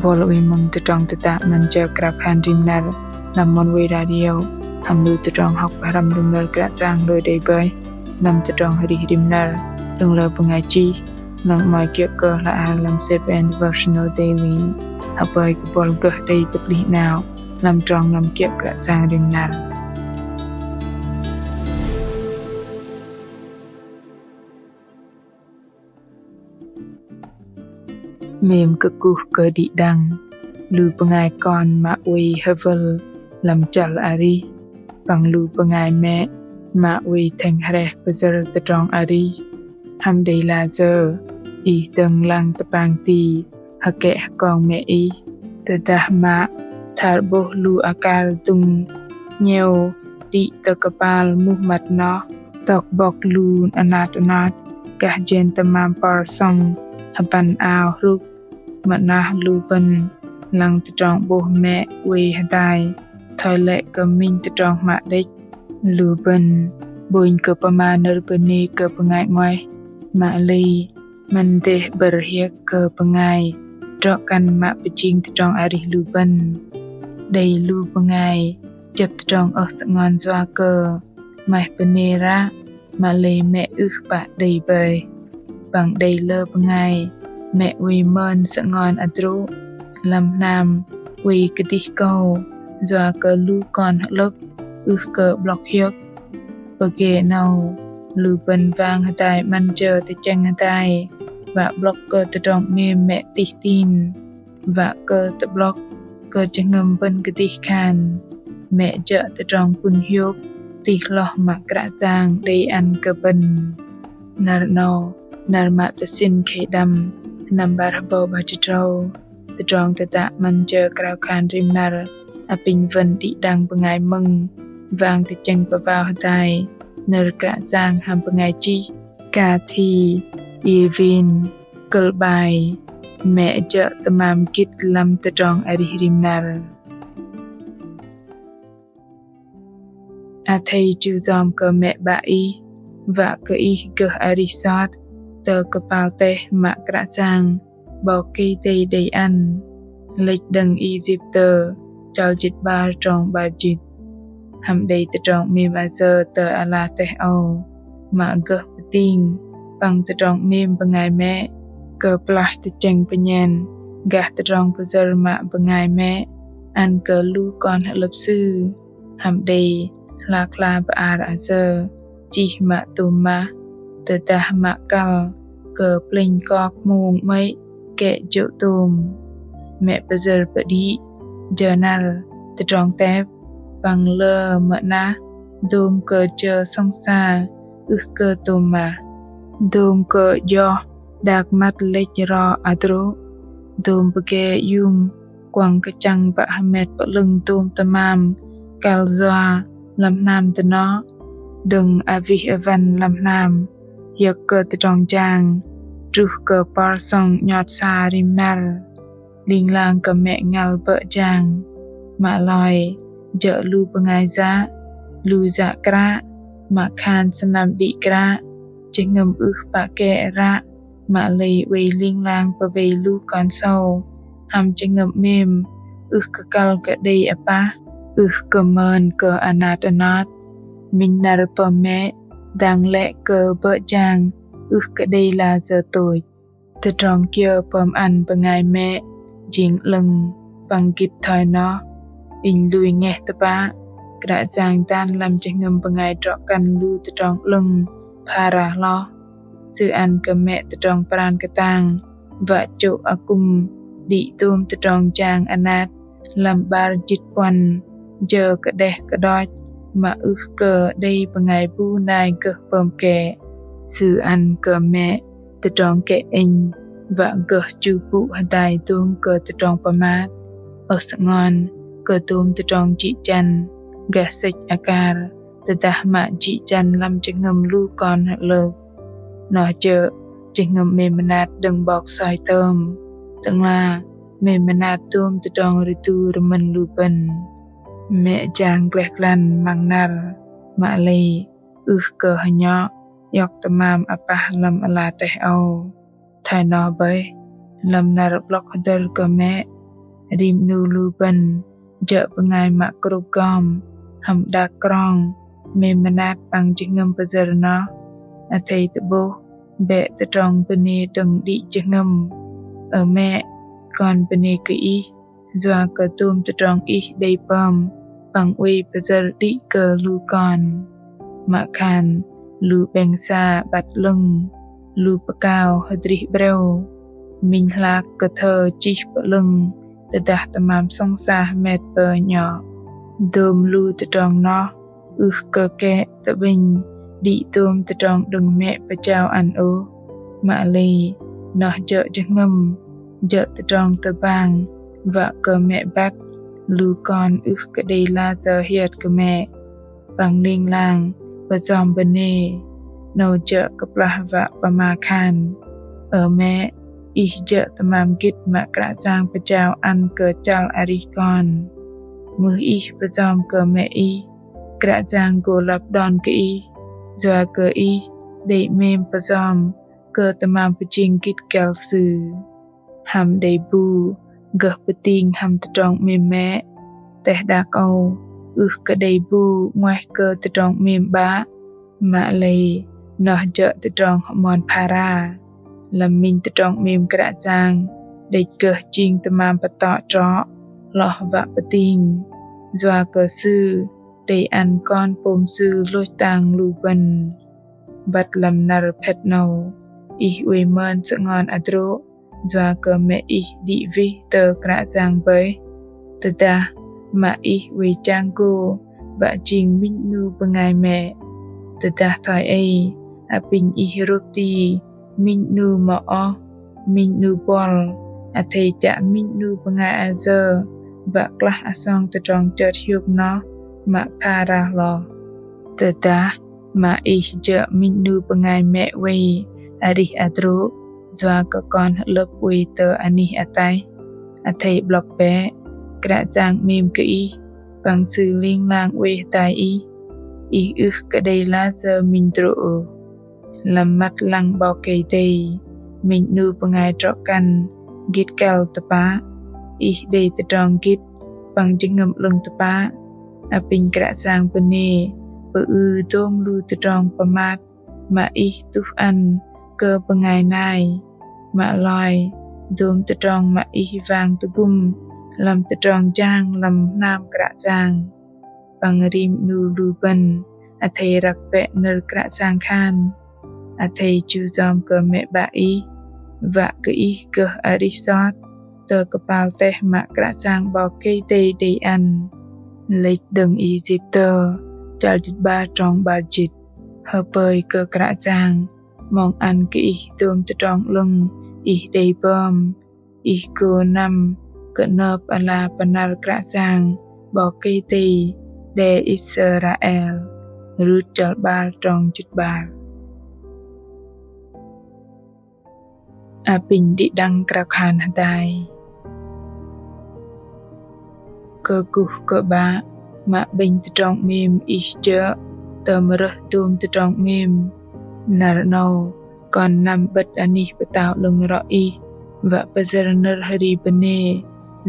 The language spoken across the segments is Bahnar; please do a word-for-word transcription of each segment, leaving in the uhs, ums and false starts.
Bol wei mơ̆ng tơdrong tơtă 'Măn Jơ Krao Khan Rim Năr lăm Oneway Radio, hăm lu tơdrong hŏk pơhrăm lăm nơ̆r Kră Yang lui đei bơih lăm tơdrong arih rim năr đơ̆ng lơ bơngai chih, lăng 'mơ̆i kiơ̆ kơ hla ar lăm Seven Devotional Daily. Hơpơi kơ bol gơh đei tơplih 'nao lăm trong năm kiơ̆ Kră Yang rim năr. Mêm kơkuh kơ đĭ đăng lu bơngai kon mă oei hơwơl lăm chăl arih, păng lu bơngai mĕ mă oei thĕng hrĕh pơyơ̆r tơdrong arih. Hăm đei layơ ih dơ̆ng lăng tơpang ti hơkĕ hơkong mĕ ih, tơdah mă thar 'bôh lu akar dŭng 'nhĕo đĭ tơ kơpal muh măt noh, tŏk bŏk lu anat anot, gah jên tơmam por sŏng hơbăn ao hrŭk. Mă noh lu bơ̆n lăng tơdrong 'bôh mĕ oei hơdai thoi lĕ kơ minh tơdrong hmă đĕch. Lu bơ̆n 'bônh kơ pơma nơ̆r bơnê kơ bơngai 'nguaih, mă lei 'măn dêh 'bơ̆r hiơ̆k kơ bơngai drŏ kăn mă pơjing tơdrong arih lu bơ̆n. Đei lu bơngai jơ̆p tơdrong ơh sơngon yua kơ 'maih bơnê ră, mă lei mĕ ưh pă đei bơih. Păng đei lơ bơngai mĕ oei mơn sơngon hơdrô̆ lăm hnam oei kơdih kâu yua kơ lu kon hơlơ̆p ưh kơ 'blŏk hiơ̆k. Pơgê 'nâu, lu bơ̆n wang hơdai 'Măn Jơ Tơchĕng Hơdai wă 'blŏk kơ tơdrong 'mêm mĕ tih tin, wă kơ tơ'blŏk kơ jơhngơ̆m bơ̆n kơdih khan mĕ jơ̆ tơdrong pŭn hiôk tih hloh mă Kră Yang đei ăn kơ bơ̆n. Năr 'nâu, năr mă tơsĭn khei đăm, sơnăm 'bar hơbâu 'bar jĭt tơdrâu, tơdrong tơtă 'Măn Jơ Krao Khan Rim Năr apinh wơ̆n đĭ đăng bơngai mơ̆ng wang tơchĕng pơwao hơdai nơ̆r Kră Yang hăm bơngai chih Kathy Irwin, kơ̆l 'bai: Mĕ jơ̆ tơmam gĭt lăm tơdrong arih rim năr. Athei chu yom kơ mĕ 'bă ih, wă kơ ih gơh arih sot tơ kơpal teh mă Kră Yang 'Bok Kei-Dei đei ăn. Lĕch đơ̆ng Isiptơ, chal jĭt 'bar trong 'bar jĭt. Hăm đei tơdrong 'mêm ayơ tơ ala teh âu mă gơh pơting păng tơdrong 'mêm bơngai mĕ kơplah tơchĕng pơnhen gah tơdrong pơyơ̆r mă bơngai mĕ ăn kơ lu kon hơlơ̆p sư. Hăm đei hla kla bơar ayơ chih mă tôm mah, tơdah mă kăl kơ plĕnh kok mông 'mơ̆i kĕ jô̆ tôm. Mĕ pơyơ̆r pơđĭ jơ năr, tơdrong tep, păng lơ mă nah dôm kơ jơ sŏng sa ưh kơ tôm mah. Dôm kơ 'yoh đak măt lĕch ro hơdrô̆, dôm pơgê iung kuăng kơchăng bă hơmet pơ'lơ̆ng dôm tơmam kăl yua lăm hnam dơnŏ. Đơ̆ng awih awăn lăm hnam, hiơ̆k kơ tơdrong jang truh kơ por sŏng 'nhot sa rim năr. Ling lang kơ mĕ ngăl bơ̆ jang, mă loi jơ̆ lu bơngai yă, lu yă kră, mă khan sơnăm đĭ kră, jơhngơ̆m ưh pă kĕ ră, mă lei oei ling lang pơwei lu kon sâu hăm jơhngơ̆m 'mêm, ưh kơ kăl kơ đei apah, ưh kơ mơn kơ anat anot. Minh năr pơm mĕ dang lĕ kơ bơ̆ jang ưh kơ đei layơ tôch. Tơdrong kiơ pơm ăn bơngai mĕ jing 'lơ̆ng păng gĭt thoi noh? Inh lui ngeh tơpă, Kră Yang dan lăm jơhngơ̆m bơngai drŏ kăn lu tơdrong 'lơ̆ng phara hloh. Sư ăn kơ mĕ tơdrong pran kơtang wă chô̆ akŭm đĭ dôm tơdrong jang anat lăm 'bar jĭt puăn jơ kơđeh kơđoch mă ưh kơ đei bơngai bu nai gơh pơm kĕ. Sư ăn kơ mĕ tơdrong kĕ inh wă gơh chu pŭ hơdai dôm kơ tơdrong pơmat, ơh sơngon kơ dôm tơdrong jĭ jăn gah sĕch akar, tơdah mă jĭ jăn lăm jơhngơ̆m lu kon hơlơ̆p. Noh jơ̆ jơhngơ̆m 'mêm mơnat đơ̆ng 'Bok soi tơm, Tơ'ngla 'mêm mơnat dôm tơdrong rơdu rơmơ̆n lu bơ̆n. Mĕ jang gleh glăn măng năr, mă lei ưh kơ hơnhŏ iŏk tơmam apah lăm ala teh âu. Thoi noh bơih, lăm năr 'blŏk hơdơ̆r kơ mĕ, Rim 'nu lu bơ̆n jơ̆ bơngai mă krôp gom hăm đak krong, mêm mơnat păng jơhngơ̆m pơyơ̆r noh. Athei tơ'bôh bĕ tơdrong bơnê đơ̆ng đĭ jơhngơ̆m: Ơ mĕ, kon bơnê kơ Ih yua kơ dôm tơdrong Ih đei pơm păng oei pơyơ̆r đĭ kơ lu kon. Mă khan lu 'bĕng sa 'băt 'lơ̆ng, lu pơkao hơdrih 'brêu, minh hlak kơthơ chih pơ'lơ̆ng tơdah tơmam sŏng sa hơmet pơnhŏ. Dôm lu tơdrong noh ưh kơ kĕ tơ'bĕnh đĭ dôm tơdrong đơ̆ng mĕ pơjao ăn ôh. Mă lei noh jơ̆ jơhngơ̆m, jơ̆ tơdrong tơbang wă kơ mĕ băt lu kon ưh kơ đei lăi hiơt kơ mĕ. Păng ling lang pơjăm bơnê, 'nâu jơ̆ kơplah wă pơma khan: Ơ mĕ, ih jơ̆ tơmam gĭt mă Kră Yang pơjao ăn kơ chăl arih kon. Mưh ih pơjăm kơ mĕ ih, Kră Yang gô lăp đon kơ ih, yua kơ ih đei 'mêm pơjăm kơ tơmam pơjing gĭt kăl Sư. Hăm đei bu gơh pơting hăm tơdrong 'mêm mĕ, teh đak âu ưh kơ đei bu 'nguaih kơ tơdrong 'mêm 'bă, mă lei noh jơ̆ tơdrong hơmon phara. Lăm minh tơdrong 'mêm Kră Yang đĕch gơh jing tơmam pơtŏ trŏ hloh wă pơting, yua kơ Sư đei ăn Kon pôm Sư lôch tang lu bơ̆n. Băt lăm năr phĕt 'nâu, ih oei mơn sơngon hơdrô̆ yua kơ mĕ ih đĭ wih tơ Kră Yang bơih. Tơdah mă ih oei chang gô wă jing minh 'nu bơngai mĕ, tơdah thoi ei apinh ih rôp ti minh 'nu mơ̆ oh, minh 'nu bol, athei chă minh 'nu bơngai ayơ wă klah asong tơdrong chơt hiôk noh mă phara hloh. Tơdah mă ih jơ̆ minh 'nu bơngai mĕ oei arih hơdrô̆ yua kơ kon hơ'lơ̆p oei tơ anih ataih, athei 'blŏk bĕ. Kră Yang 'mêm kơ ih, păng Sư ling lang oei hơdai ih. Ih ưh kơ đei lăi minh hơdrô̆ ôh. Lăm măt lăng 'Bok Kei-Dei, minh 'nu bơngai drŏ kăn gĭt kăl tơpă. Ih đei tơdrong gĭt păng jơhngơ̆m 'lơ̆ng tơpă. Apinh Kră Yang bơnê pơư dôm lu tơdrong pơmat mă ih tuh ăn kơ bơngai nai, mă loi dôm tơdrong mă ih wang tơgŭm lăm tơdrong jang lăm hnam Kră Yang. Păng rim 'nu lu bơ̆n athei răk bĕ nơ̆r Kră Yang khan: Athei chu yom kơ mĕ 'bă ih, wă kơ ih gơh arih sot tơ kơpal teh mă Kră Yang 'Bok Kei-Dei đei ăn. Lĕch đơ̆ng Êjiptơ, chăl jĭt 'bar trong 'bar jĭt. Hơpơi kơ Kră Yang 'mŏng ăn kơ ih dôm tơdrong 'lơ̆ng ih đei pơm, ih gô năm kơnơ̆p ala pơnăr Kră Yang 'Bok Kei-Dei đe Israel. Rut chăl 'bar trong jĭt 'bar. Apinh đĭ đăng krao khan hơdai. Kơkuh kơ 'Bă mă 'bĕnh tơdrong 'mêm ih jơ̆ tơm rơh dôm tơdrong 'mêm. Năr 'nâu kon năm 'bơ̆t anih pơtao 'lơ̆ng rŏ ih wă pơyơ̆r nơ̆r hơri bơnê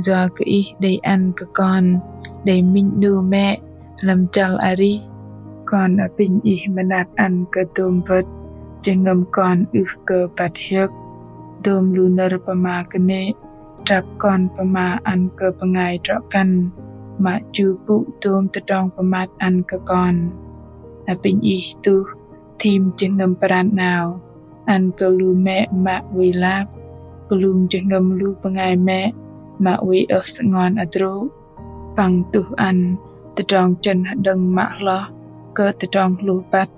yua kơ ih đei ăn kơ kon đei minh 'nu mĕ lăm chăl arih. Kon apinh ih mơnat ăn kơ dôm wơ̆t, jơhngơ̆m kon ưh kơ băt hiơ̆k. Dôm lu nơ̆r pơma kơnê̆ trăp kon pơma ăn kơ bơngai drŏ kăn mă chu pŭ dôm tơdrong pơmat ăn kơ kon. Apinh ih tuh thim jơhngơ̆m pran 'nao ăn kơ lu mĕ mă oei lap, kơlung jơhngơ̆m lu bơngai mĕ mă oei ơh sơngon hơdrô̆, păng tuh ăn tơdrong chơ̆n hơđơ̆ng mă hloh kơ tơdrong hlôh băt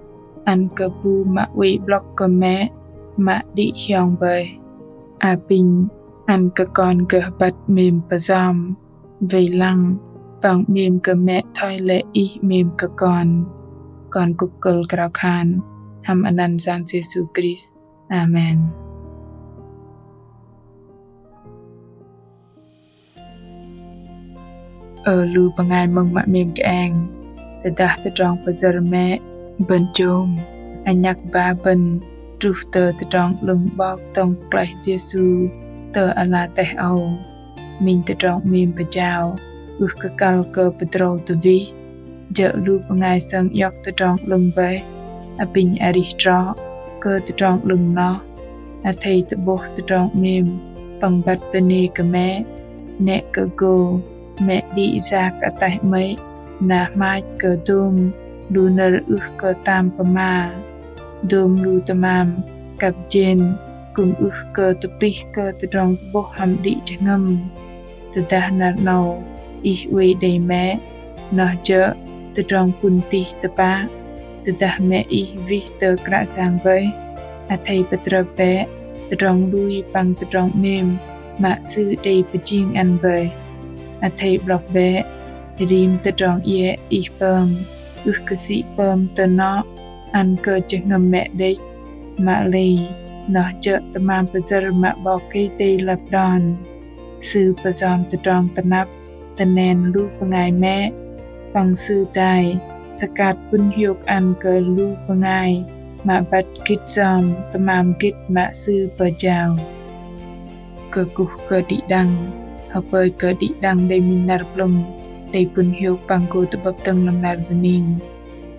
ăn kơ bu mă oei 'blŏk kơ mĕ mă đĭ hiong bơih. Apinh ăn kơ kon gơh băt 'mêm pơjăm, wei lăng păng 'mêm kơ mĕ thoi lĕ ih 'mêm kơ kon. Kon kŭp kơ̆l krao khan hăm anăn Yang Yêsu Krist. Amen. Ơ lu bơngai mơ̆ng mă 'mêm kơeng, tơdah tơdrong pơyơ̆r mĕ bơ̆n jôm, anhăk ba bơ̆n truh tơ tơdrong 'lơ̆ng 'Bok dŏng pơklaih Yêsu tơ ala teh âu. minh tơdrong 'mêm pơjao, ưh kơ kăl kơ pơdrâu tơwih. Jơ̆ lu bơngai sơng iŏk tơdrong 'lơ̆ng bơih, apinh arih trŏ kơ tơdrong 'lơ̆ng noh. Athei tơ'bôh tơdrong 'mêm păng băt bơnê kơ mĕ, nĕ kơ gô mĕ đĭ yak ataih 'mơ̆i na hmach kơ dôm lu nơ̆r ưh kơ tam pơma, dôm lu tơmam kăp jên kư̆m ưh kơ tơplih kơ tơdrong tơ'bôh hăm đĭ jơhngơ̆m. Tơdah năr 'nâu ih oei đei mĕ, noh jơ̆ tơdrong pŭn tih tơpă. Tơdah mĕ ih wih tơ Kră Yang bơih, athei pơtrơp bĕ tơdrong lui păng tơdrong 'mêm mă Sư đei pơjing ăn bơih. Athei 'blŏk bĕ rim tơdrong iĕ ih pơm, ưh kơ sĭ pơm tơ noh ăn kơ jơhngơ̆m mĕ đĕch. Mă lei noh jơ̆ tơmam pơyơ̆r mă 'Bok Kei-Dei lăp đon. Sư pơsom tơdrong tơnăp tơnen lu bơngai mĕ, păng Sư dai sơkat pŭn hiôk ăn kơ lu bơngai mă băt gĭt yom tơmam gĭt mă Sư pơjao. Kơkuh kơ đĭ đăng, hơpơi kơ đĭ đăng đei minh năr blơ̆ng đei pŭn hiôk păng gô tơ'bơ̆p dơ̆ng lăm năr dơning.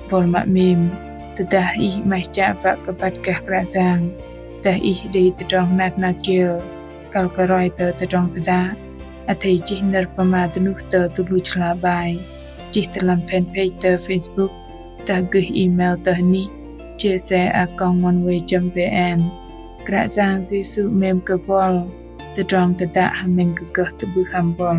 Buăl mă 'mêm, tơdah ih 'maih chă wă kơ băt gah Kră Yang, dah ih đei tơdrong hnat hnat kiơ kăl kơ roi tơ tơdrong tơdă, athei chih nơ̆r pơma dơnuh tơ tơluch hla bơar, chih tơ lăm fanpage tơ Facebook, dah gơih email tơ hơnih chia sẻ a còng oneway chấm vn. Kră Yang Yêsu 'mêm kơ buăl. Tơdrong tơdă hơmĕng kơ gơh tơ'bưh hăm buăl.